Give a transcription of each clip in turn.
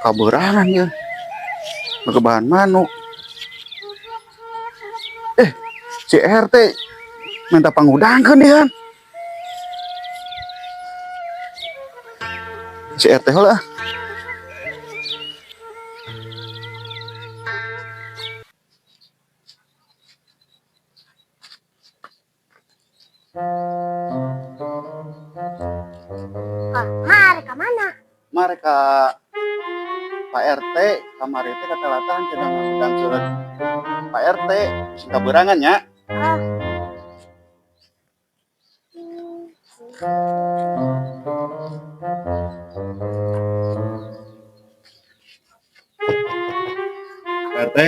Kaberangan ya. Ngegebahan manuk. Eh, si RT minta pangudangkeun dia. Si RT heula. Ah. Ah, mari ke mana? Mereka Pak RT kamari teh katalatan cenah ngundang surat Pak RT sing kaberangan nya. Ah. Pak RT.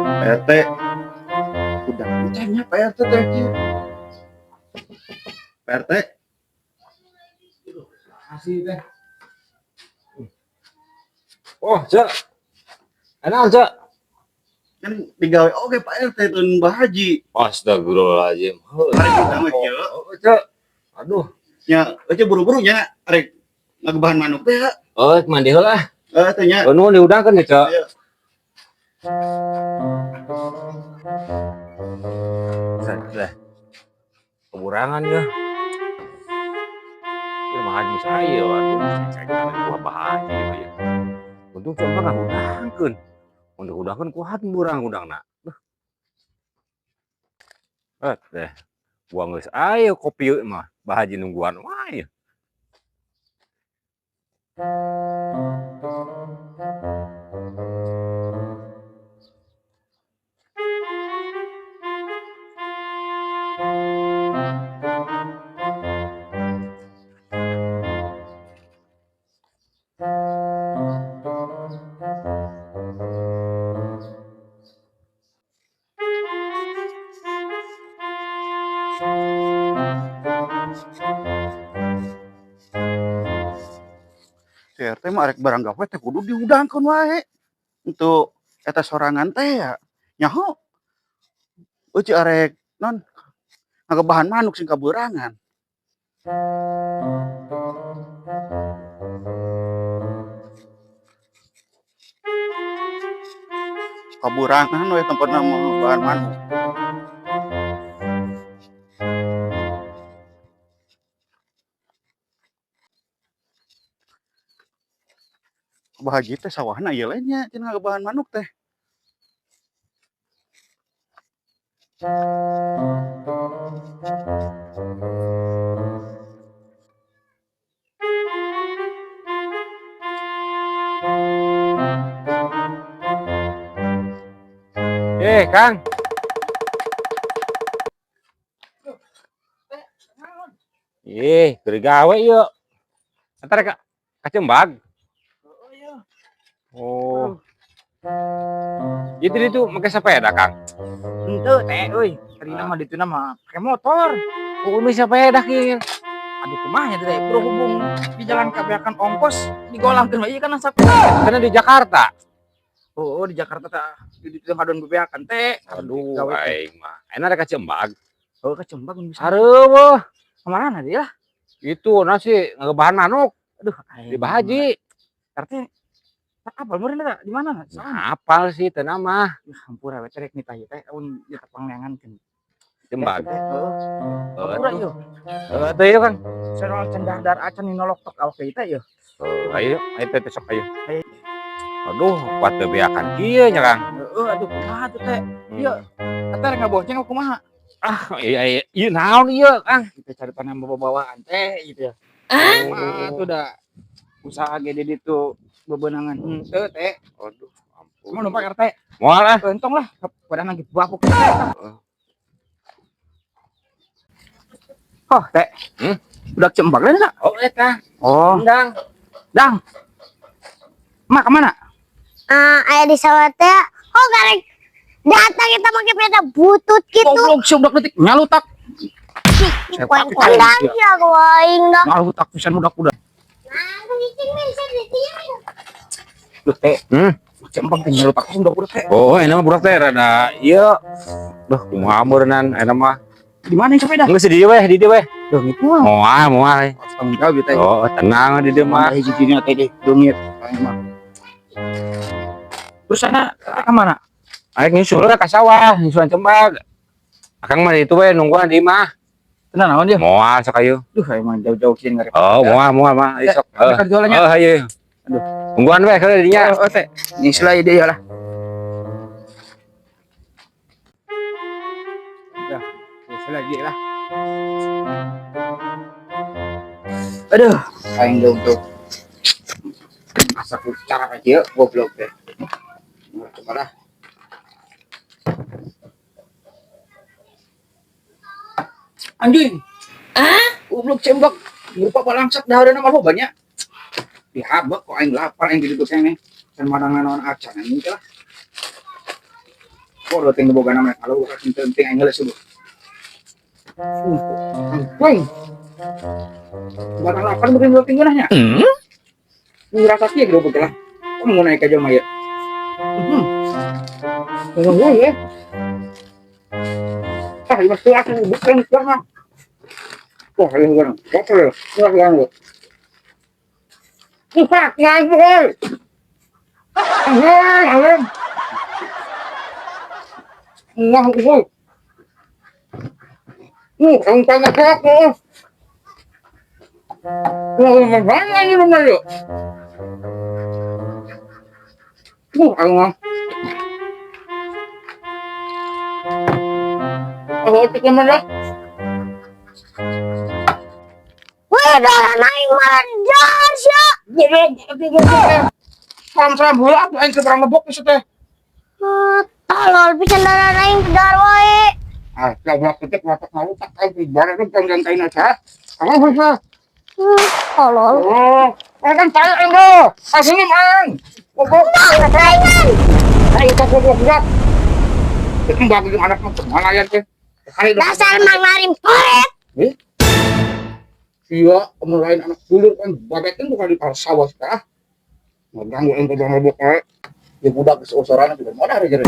Pak RT. Udah nya Pak RT teh kieu. Pak RT. Kasih teh. Oh, Cek. Enak, Cek. Kan digawe oge Pak RT tun Bah Haji. Astagfirullahaladzim. Arek diundang we kieu. Oh, Cek. Aduh. Nya eueuh buru-buru nya arek ngagebahan manuk teh ya. Oh, mandi heula. Eh teh nya. Oh, nuhun diudangkeun ya, Cek. Ayo. Teh. Keburangan ya. Ini mah haji saya, waduh. Saya kira gua Bah Haji ya. Untung coba nggak udangkeun. Mun diudangkeun kuat burang udangna. Eh, teh. Buang geus ayo kopi mah. Bah Haji nungguan wae. Si RT mah arek barang gawe teh kudu diudangkeun wae. Untuk eta sorangan teh ya. Nyaho. Eueuh arek non ngagebahan manuk sing kaberangan. Kaburangan we tempatna mah ngegebahan manuk. Bah Haji teh sawahna ieu lain nya cenah ngagebahan manuk teh. Eh, Kang. Ih, keur gawe ieu. Antar ka Cembag. Oh. Itu itu make sepeda, Kang. Henteu teh euy, tadina mah dituna mah pake motor. Oh, ini sepeda kieu. Aduh kumaha nya teh berhubung di jalan kabeakan ongkos digolangkeun we ieu kana sepeda. Karena di Jakarta. Oh, di Jakarta teh di ditu ngadon bebeakan teh. Aduh, Gawe teh. aing mah. Enak rek ka Cembag. Oh, ka Cembag mun bisa. Areueuh. Kamarana dia lah? Itu nasi ngegebahan manuk. Aduh, aing. Di Bah Haji. Artinya apal meureun eta di mana? Nah, apal sih teu mah. Ya hampura we teh rek nitah ieu teh amun ieu tepangneangankeun. Cembag. Heeh. Heeh, Hampura tuh. ieu. Heeh, teh ieu, Kang. Sareng can dahar acan dinolok tok awak teh ieu. Heeh, ayo, ayo teh sok ayo. Ayo. Aduh, kuat teu beakan kieu nya, Kang. Heeh, aduh kumaha tuh teh? Ieu eta rek ngabonceng apa kumaha? Ah, iya iya, ieu naon ieu, Kang? Kita cari tanah bawa-bawaan teh gitu ya. Kumaha tuh da usaha ge di ditu bebenangan henteu teh. Aduh, ampun. Mau numpak RT? Moal ah. Entong lah, padahal lagi bapuk. Oh, teh. Hmm? Udah cembak lain enggak? Oh, eta. Oh, Undang. Dang. Mak kemana? Ah, aya di sawah teh. Oh, garek datang kita pakai peda butut gitu. Goblok si budak detik nyalutak. Kandang ya gua aing dah. Nyalutak pisan budak udah. Nah, cicing min sih Duh, teh. Hmm? Cembak teh nyalutak pisan budak udah teh. Oh, enak mah budak teh rada ieu. Duh, kumaha meureunnan enak mah. Di mana yang sepeda? Geus di dieu weh, di dieu weh. Dongit mah. Moal, moal. Tanggung jawab ya teh. Oh, tenang di dieu mah. Hiji dina teh deh, dongit. Aing mah. Terus sana ke mana? Aing nyusul ka sawah, nyusulan cembag. Akang mah di itu we nungguan di imah. Tenang naon dia? Moal sok ayo. Duh, emang jauh-jauh kieu ngarep. Oh, moal moal mah ayo sok. Eh, kan jualannya. Oh, ayo. Aduh. Tungguan we kalau dinya. Oh, oh, teh. Nyusul aja dia lah. Dah, nyusul aja lah. Aduh, aing dong tuh. Masa ku cara aja goblok teh. Coba lah. Anjing. Ah? Goblok cembak. Rupa balangsak dah ada nama lo banyak. Dihabek kok aing lapar aing di ditu kene. Can madangan naon acan anjing teh lah. Kok lo teh boga nama kalau buka penting aing geus subuh. Anjing. Barang lapar mungkin lo tinggal nanya. Ngerasa sih goblok lah. Kok mau naik aja mah ya. Ngomong ya. Ah, lima setengah aku bukan karena. Wah, ini bukan. Kotor ya. Wah, ganggu. Wah, ganggu. Angin, angin. Wah, wah. Ang tanda ko ako. Wah, banyak ini rumah yuk. Ang Oh, itu kemana? Wih, darah naik malah jas ya. Salam-salam heula atuh aing keur ngebok geus teh. Tolol pisan darah naik dar wae. Ah, coba ketik watak mau tak aing bare kan panggantain aja. Apa bisa? Tolol. Oh, kan saya aing lo. Asli aing. Goblok. Aing tak goblok berat. Itu bagi anak mah malayan teh. Dasar Mang Narim koret. Eh? Iya, lain anak dulur kan babetin bukan di sawah sekarang. Ngeganggu ente bang ngebok kae. Ya budak geus usorana juga modar jadi.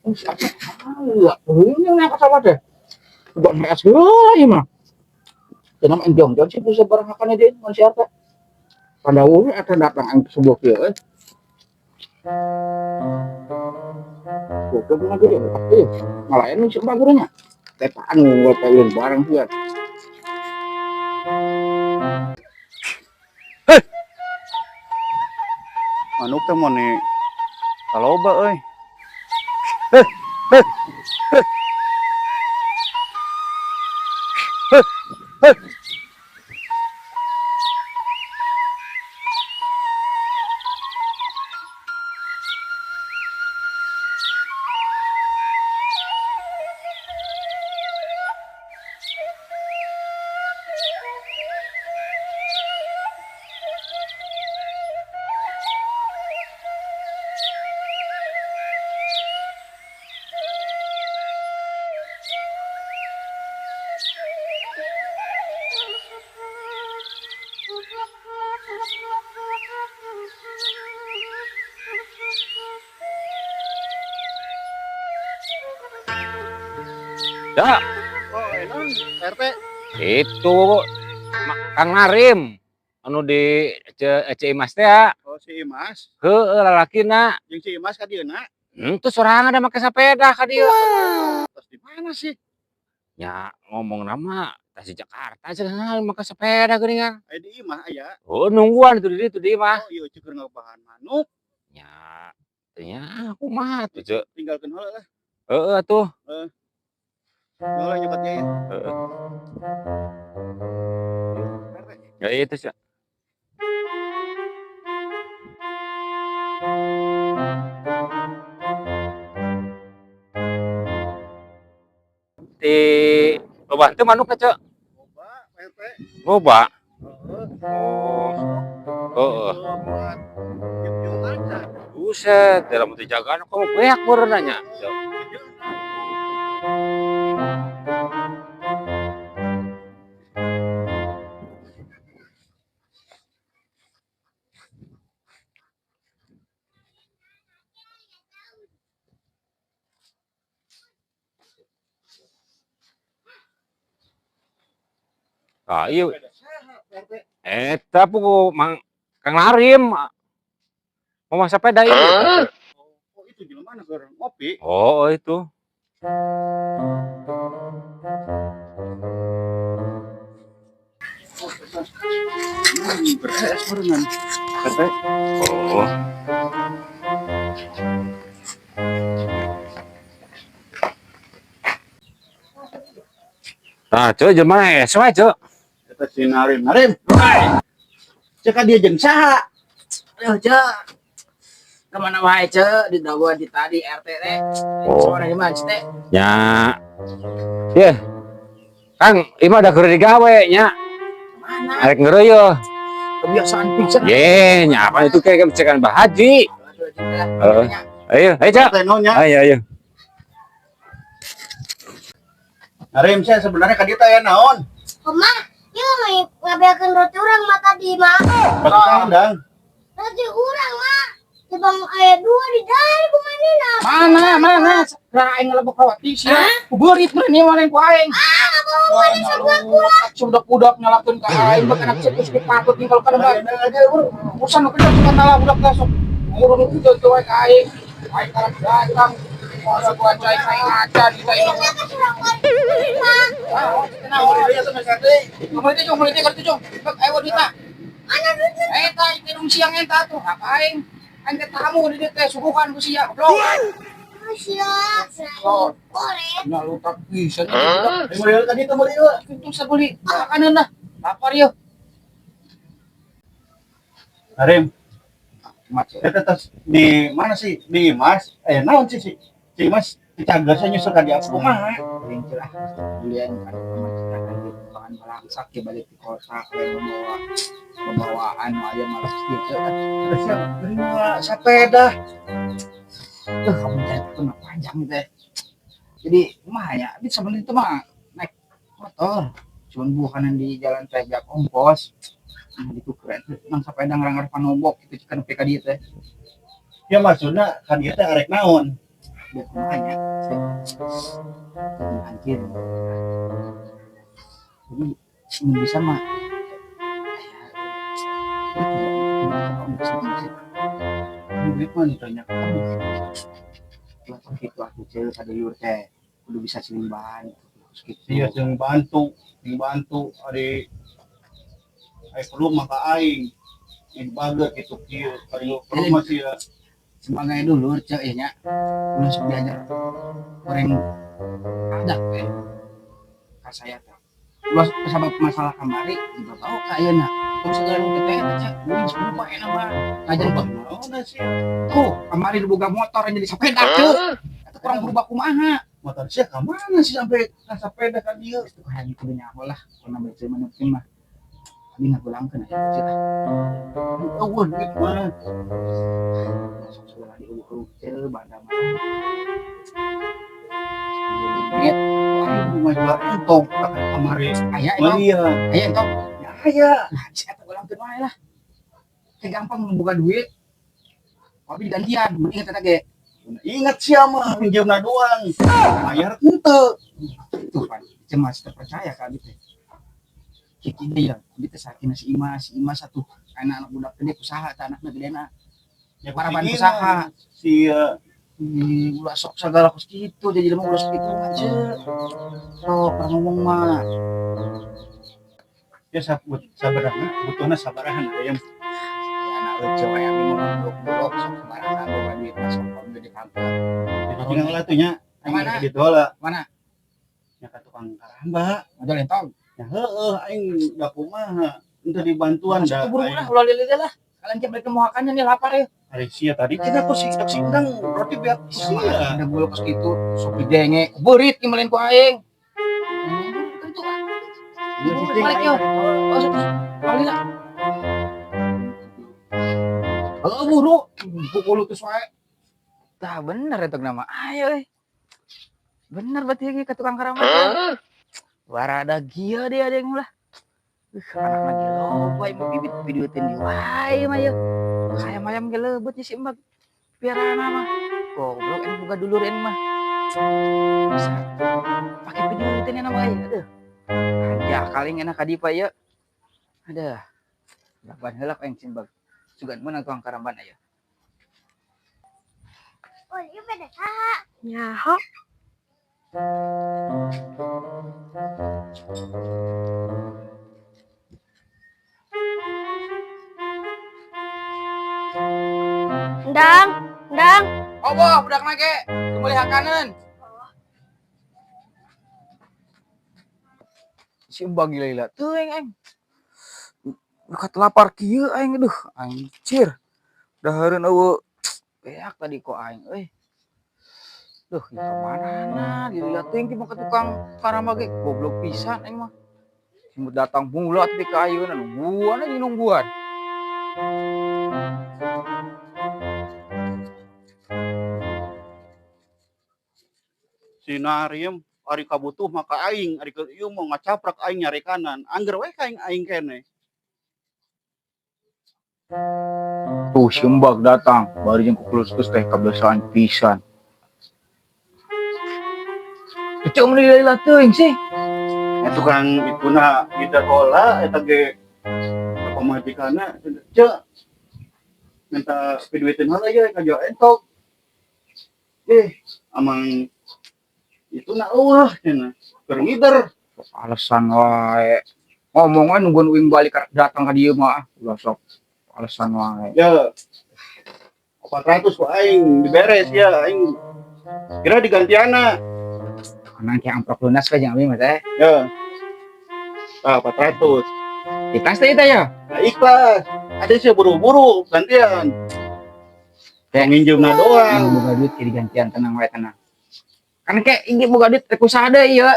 Oh, siapa? Iya, ini yang ke sawah teh. Udah ngeres heula ieu mah. Kenapa enjong jong sih bisa barang makannya dia mun siapa? Pada eta datang aing sebuah kieu euy. Goblok mah gede, eh, ngalahin nih siapa gurunya? Tepaan gua pengen bareng sih. Heh. Manuk teh mun ni kaloba euy. Heh, heh, heh. Heh, heh. Ya. Oh, enon, RT. Itu Kang Narim anu di C Imas teh ya. Oh, si Imas. Heeh, lalakina. Jeung si Imas ka dieu na. Henteu sorangan da make sepeda ka dieu. Terus di mana sih? Ya, ngomong nama tas di Jakarta cenah make sepeda geuningan. Aya di imah aya. Oh, nungguan itu di ditu di imah. Oh, ieu keur ngabahan manuk. Nya, nya kumaha tuh, Ceu? Tinggalkeun heula lah. Heeh atuh. Heeh. Heula nyebutnya ya. Heeh. Ya itu sih. Di loba teu manuk teh, Ceu? Loba, RT. Loba. Heeh. Oh. Heeh. Buset, dalam teu jagaan kok beak meureun nya. Ah, iya. Eta pugu Mang Kang Narim. Mau sepeda ieu. Oh, itu jelema mana keur ngopi. Oh, itu. Beres barengan. Kata Oh. Nah, cuy, jelema es wae, cuy. Eta si Narim. Narim. Cek ka dia jeung saha? Aduh, Cek. Kemana wae, Cek? Di dawan di tadi RT teh. Oh. Sore gimana, Cek teh? Nya. Ye. Kang, ieu mah da keur digawe nya. Mana? Arek ngeureuy. Kebiasaan pisan. Ye, nya apa itu kayak cekan Bah Haji. Heeh. Ayo, ayo, Cak. Teh naon nya? Ayo, ayo. Narim saya sebenarnya ka dieu teh aya naon? Mama, ieu ngabeakeun roti urang mah tadi mah. Patusan dang. Roti urang mah. Sebang aya dua di dari kumanina. Mana, mana? Rara aing ngelebok roti sia. Beurit mah nih maling ku aing. Ah, bohong mana sebelah kula. Sudah budak nyalakeun ka aing bek anak cekus ke patut tinggal kana mah. Urusan nu kerja suka talah budak teh sok ngurun kitu teh wae ka aing. Aing karek datang. Masa gua cai aing acan kita ini. Kita ke surang mah. Ah, Naon dia teh sate? Meuli teh jong, meuli teh kartu jong. Bek ayo duitna. Mana duitnya? Eta minum siang eta tuh hak aing. Aing teh tamu di dieu teh suguhan ku sia goblok. Sia. Oh. Korek. Nya lu tak bisa nya budak. Meuli ka dieu meuli ieu. Untung sabeli makanan lah. Lapar yeuh. Narim, Macet. eta tas di mana sih? Di Mas. Eh naon sih si? Si Mas dicagar saya nyusul ka dieu kumaha? Paling lah belian kan kan di bahan balangsak ya balik di kota we membawa pembawaan aya malas gitu kan. Terus siap beli sepeda. Tuh kamu teh itu mah panjang gitu ya. Jadi kumaha ya, ini sebenarnya itu mah naik motor. Cuman bukanan di jalan teh gak ongkos. Nah, itu keren. Nang sepeda ngarang panombok gitu cikan PK dieu teh. Ya maksudnya kan dia teh arek naon? Biar kumaha nya. Anjir. Jadi mun bisa mah Duit mah tanya kamu. Lah gitu aku cewek pada liur teh kudu bisa siling bantu gitu. Iya sing bantu, sing bantu ari ai perlu mah ka aing. Yang bager gitu kieu, ari perlu mah sia. Sebagai dulur cek ya nya. Ulah sok diajar goreng ada teh. Ka saya teh. Ulah sabab masalah kamari juga bau ka ayeuna. Tong segala nu teh eta cek, uing lupa enak mah. Ngajar kok. Naon da sia? Tuh, kamari nu boga motor yang jadi sepeda cek. Eta kurang berubah kumaha. Motor sia ka mana sih sampai ka sepeda ka dieu? Itu kayak kudu nyaho lah. Kuna baca mana penting mah. Abi ngagulangkeun aya cek ah. Eueuh duit mah. Masuk sekolah di uruh cek banda mah. Duit Aing mah jual entong ka kamari. aya entong, Meuli ya. aya entong. Ya aya. Nah, si eta gulangkeun wae lah. Kayak gampang membuka duit. Tapi digantian, mending eta ge. Ingat sia mah pinjamna doang. Bayar henteu. Tuh pan, cemas terpercaya ka abi teh. Kiki dia, abi teh sakina si Imas, si Imas satu anak-anak budak gede usaha, tah anakna gedena. Ya Paraban kucing usaha. Sia Ih, ulah sok segala kos kitu jadi lemah ulah sok kitu aja. Sok pernah ngomong mah. Ya sabarahna butuhna sabarahan aya. Ya anak lucu wae abi mah buluk-buluk sok sembarangan boga duit masuk kom di kampung. Tinggal lah tuh nya. Aing Mana? rek ditu heula. Mana? Nya ka tukang karamba. Modal entong. Ya heueuh aing da kumaha. Henteu dibantuan da. Buru-buru lah ulah lele lah. Kalian tiap balik ke muakannya nih lapar ya. Ari sia tadi cenah ku si sindang roti beak ku sia. Ada buluk kos kitu sok didenge, beurit nyemelin ku aing. Itu kan. Balik yo. Oh, sok balik lah. Oh, buru, pukul terus wae. Tah bener itu nama. Ayo euy. Bener berarti ge ka tukang karamat. Warada gia dia ada yang lah. Anak lagi loba ieu bibit video teh di wae mah yeuh. Hayam ayam ge leubet nya si embag. Piaraan mah. Goblok eng boga dulur eng mah. Bisa pakai video teh nama euy. Aduh. Anjay. Aya akal enak ka dieu ieu. Aduh. Laban heula aing simbag. Sugan meunang tukang karamban aya. Oh, ieu beda saha? Nyaho. Ndang, ndang. Oboh, budak nage, kembali hakaneun. Si Mbak gila-gila teuing aing. Dekat lapar kieu aing aduh, anjir. Dahareun eueuh. Beak tadi kok aing euy. Duh, ieu ka manana gila teuing ti mah ka tukang karamba ge goblok pisan aing mah. Simut datang mula tapi ka ayeuna nungguan aja nungguan. Sinariem ari kabutuh maka aing ari keur ieu mau ngacaprak aing nyari kanan angger we ka aing aing kene. Tuh si Mbak datang bari jeung kukulus teh kebiasaan pisan. Kecil mun lila teuing sih. Eta tukang ituna gitar bola eta ge pamajikanna ceu minta piduiteun heula ye ka jual entok. Amang itu nak eueuh cenah keur ngider. Alasan wae. Ngomong wae nungguan uing balik datang ka dieu mah. Ulah sok alasan wae. Ya. 400 ku aing diberes ya aing. Kira digantiana. Tenang ki amplop lunas we jeung abi mah teh. Ya. Ah, 400. Ikhlas teh eta ya? Nah, ikhlas. Ada sih buru-buru gantian. Teh nginjeumna doang. Boga duit ki digantian tenang wae tenang. Kan ke ini boga duit rek usaha deui ieu.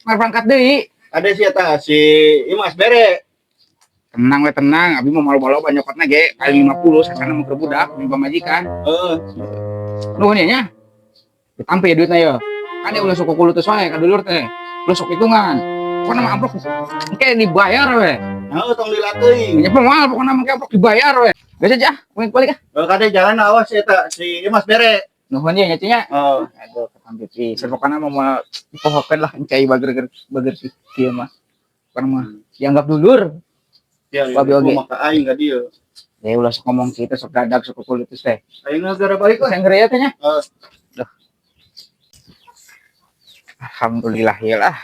Berangkat deui. Ada sih eta si Imas bere. Tenang we tenang, abi mah malu-malu nyokotna ge paling 50 sasana mah keur budak mimpi pamajikan. Heeh. Nuhun ya nya. Ditampi ya duitna ye. Kan dia ulah sok kukulutus wae ka dulur teh. Ulah sok hitungan. Pokona mah amplop engke dibayar we. Heeh, tong dilateuing. Nya moal pokona mah engke amplop dibayar we. Geus aja, balik balik ah. Heuh, kade jalan awas eta si Imas bere. Nuhun ye nya nya. Heeh. Aduh, ketampi pisan pokona mah moal dipohokeun lah encai bager bager kieu mah. Pokona mah dianggap dulur. Ya, Babi oge. maka aing ka dieu. Ya ulah sok ngomong kitu sok dadak sok kukulutus teh. Aing gara balik lah. Yang gereja teh nya. Heeh. Duh. Alhamdulillah ya lah.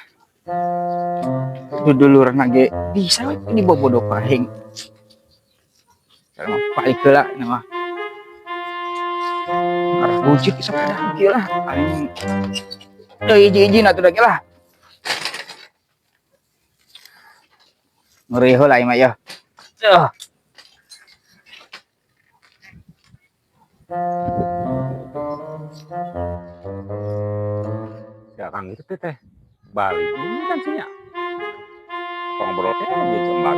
Duduluran lagi bisa we dibobodo aing. Kalau balik heula na mah. Arah bucik sok ada kieu lah. Aing deui hiji-hiji atuh da lah. Ngeri heula ieu mah ya. Duh. Ya Kang itu teh balik ini kan sih ya. Ngobrol teh dia jembak.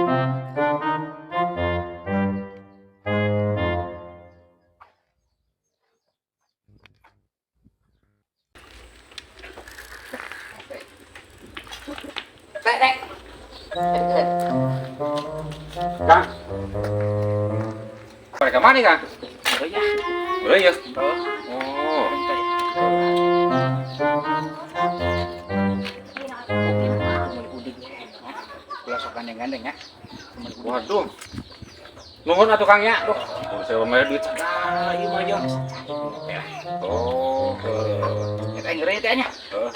Kang. Mereka mana Kang? Boleh ya. Oh. Ulah sok gandeng-gandeng ya. Waduh. Nuhun atuh Kang ya. Duh, saya mah duit sagala ieu mah ya. Oh, Eta ngeri teh nya. Heeh.